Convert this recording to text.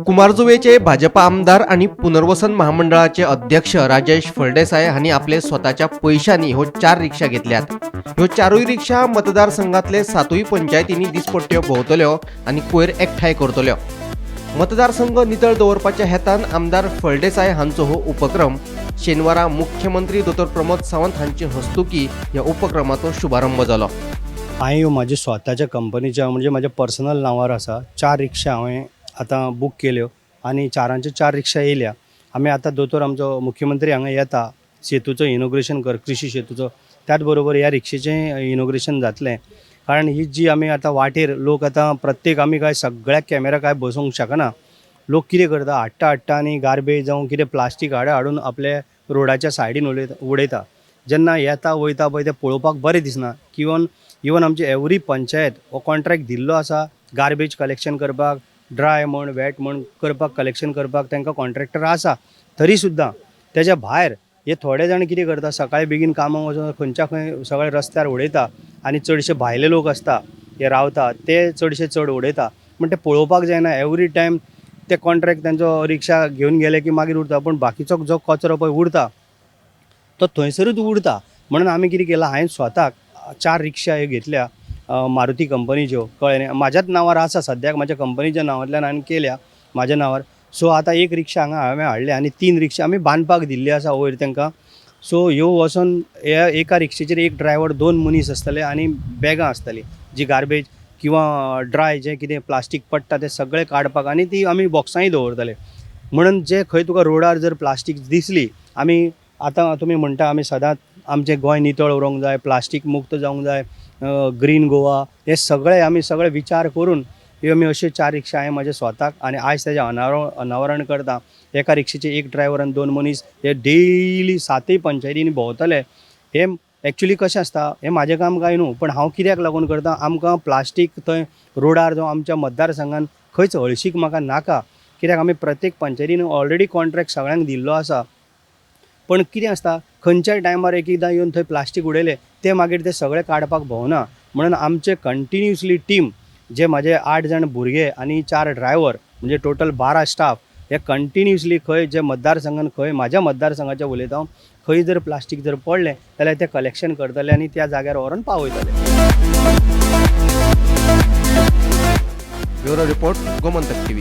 कुमारजुवेचे भाजपा आमदार आणि पुनर्वसन महामंडळाचे अध्यक्ष राजेश फळदेसाय हांणी आपले स्वताच्या पयशांनी ह्यो 4 रिक्षा घेतल्यात. ह्यो 4 रिक्षा मतदारसंघातले 7 पंचायतींनी दिसपट्ट्यो भोंवतल्यो आनी कोयर एकठांय करतल्यो. मतदारसंघ नितळ दवरपाच्या हेतान आमदार फळदेसाय हांचो हो उपक्रम. शेनवारा मुख्यमंत्री दोतोर प्रमोद सावंत हांचे हस्तुकी ह्या उपक्रमाचो शुभारंभ जालो. हांवें ह्यो म्हाज्या स्वताच्या कंपनीच्या म्हणजे म्हाज्या पर्सनल नांवार आसा 4 रिक्षा हांवें आतां बूक केल्यो आनी 4 4 रिक्षा येयल्या. आमी आतां दोतोर आमचो मुख्यमंत्री हांगा येता, सेतूचो इनॉग्रेशन कर, कृशी सेतूचो, त्याच बरोबर ह्या रिक्षेचें इनॉग्रेशन जातलें. कारण ही जी आमी आतां वाटेर लोक आतां प्रत्येक आमी काय सगळ्याक कॅमेरा काय बसोवंक शकना. लोक कितें करता, हाडटा हाडटा आनी गार्बेज जावं कितें प्लास्टीक हाड हाडून आपले रोडाच्या सायडीन उडयता. जेन्ना येता वयता पळय तें पळोवपाक बरें दिसना. इवन आमची एवरी पंचायत हो कॉन्ट्रॅक्ट दिल्लो आसा गार्बेज कलेक्शन करपाक, ड्राय म्हण वेट म्हण करपाक, कलेक्शन करपाक तांकां कॉन्ट्रॅक्टर आसा. तरी सुद्दां तेज्या भायर हे थोडे जाण कितें करता, सकाळी बेगीन कामाक वचून खंयच्या खंय सगळे रस्त्यार उडयता आनी चडशे भायले लोक आसता हे रावता ते चडशे चड उडयता. म्हण ते पळोवपाक जायना. एवरी टायम ते कॉन्ट्रॅक्ट तांचो रिक्षा घेवन गेले की मागीर उरता, पूण बाकीचो जो कचरो पळय उरता तो थंयसरूच उरता. म्हणून आमी कितें केलां, हांवें स्वताक 4 रिक्षा ह्यो घेतल्या मारुती कंपनीच्यो, कळ्ळें न्ही. म्हाज्याच नांवार आसा सद्याक, म्हाज्या कंपनीच्या नांवांतल्यान हांवें केल्या म्हाज्या नांवार. सो आतां 1 रिक्षा हांगा हांवें हाडल्या आनी 3 रिक्षा आमी बांदपाक दिल्ली आसा वयर तांकां. सो ह्यो वचोन ह्या एका रिक्षेचेर 1 ड्रायव्हर, 2 मनीस आसतले आनी बॅगां आसतलीं जी गार्बेज किंवा ड्राय जें कितें प्लास्टीक पडटा तें सगळें काडपाक, आनी ती आमी बॉक्सांय दवरतले. म्हणून जे खंय तुका रोडार जर प्लास्टीक दिसली, आमी आतां तुमी म्हणटा आमी सदांच आमचें गोंय नितळ उरोंक जाय, प्लास्टीक मुक्त जावंक जाय, ग्रीन गोवा, हे सगळे आमी सगळे विचार करून ह्यो आमी अश्यो 4 रिक्षा हांवें म्हाज्या स्वताक आनी आयज तेजें अनावरण करता. एका रिक्षेचे 1 ड्रायव्हर आनी 2 मनीस हे डेली 7 पंचायतींनी भोंवतले. हे एक्चुली कशें आसता, हें म्हाजें काम काय न्हू, पण हांव कित्याक लागून करता, आमकां प्लास्टीक थंय रोडार जावं आमच्या मतदारसंघान खंयच हळशीक म्हाका नाका. कित्याक आमी प्रत्येक पंचायतीन ऑलरेडी कॉन्ट्रॅक्ट सगळ्यांक दिल्लो आसा. पण कितें आसता, खंयच्याय टायमार एक एकदां येवन थंय प्लास्टीक उडयलें तें मागीर तें सगळें काडपाक भोंवना. म्हणून आमचे कंटिन्युअसली टीम जे म्हाजे 8 जाण भुरगे आनी 4 ड्रायव्हर म्हणजे टोटल 12 स्टाफ हे कंटिन्युअसली खंय जे मतदारसंघान खंय म्हाज्या मतदारसंघाचें उलयता हांव, खंय जर प्लास्टीक जर पडलें जाल्यार तें कलेक्शन करतले आनी त्या जाग्यार व्हरोन पावयतले. Bureau report, Gomantak TV.